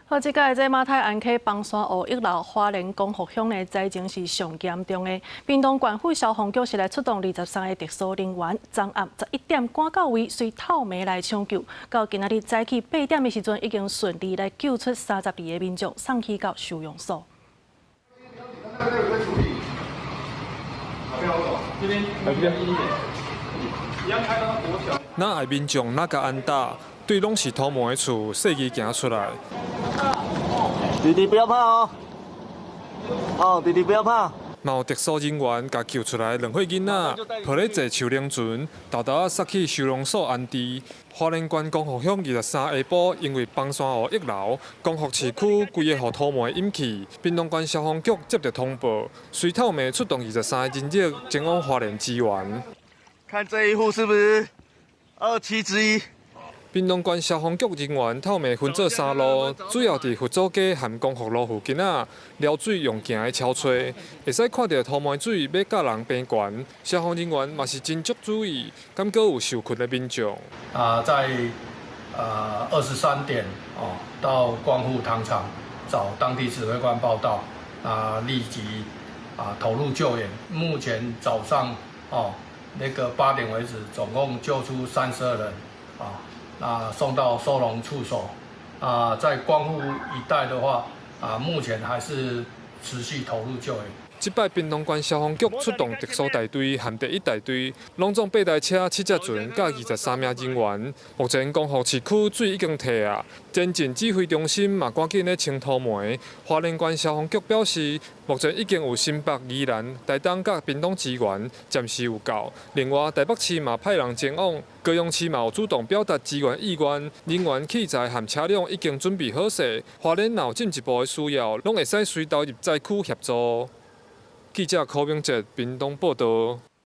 好，這擺這馬太鞍溪枋山湖溢流花蓮光復鄉的災情是上嚴重的。屏東縣府消防局是來出動23個特殊人員，昨暗11點趕到位，隨透暝來搶救。到今仔日早起8點的時陣，已經順利來救出32個民眾，送去到收容所。這邊，這邊，若愛民眾若共按打，對攏是土毛的厝，細枝行出來。弟弟不要怕哦，哦，弟弟不要怕。嘛有特殊人員共救出來2歲囡仔，抱咧坐樹奶船，沓沓仔捒去收容所安置。花蓮縣光復鄉23下晡，因為枋山湖溢流，光復市區規个予土毛淹去。屏東縣消防局接著通報，隨透暝出動23个人力前往花蓮支援。看這一戶是不是二七之一？屏東縣消防局人員透暝分做三路，主要佇佛祖街和光復路附近仔撩水用行的撨揣，會使看著土毛水欲佮人平懸。消防人員嘛是真足注意，敢閣有受困的民眾。啊，在23點哦，到光復糖廠找當地指揮官報到，啊，立即投入救援。目前早上哦那個8點為止，總共救出32人啊。啊，送到收容處所。啊，在光復一帶的話，啊，目前還是持續投入救援。這擺屏東縣消防局出動特殊大隊和第一大隊，攏總八台車、七隻船，佮23名人員。目前光復市區水已經退啊，前進指揮中心嘛趕緊咧清土毛。花蓮縣消防局表示，目前已經有新北、宜蘭、台東佮屏東支援，暫時有夠。另外，台北市嘛派人前往，高雄市嘛有主動表達支援意願，人員器材和車輛已經準備好勢。花蓮若有進一步的需要，攏會使隨投入災區協助。記者柯明哲屏東報導。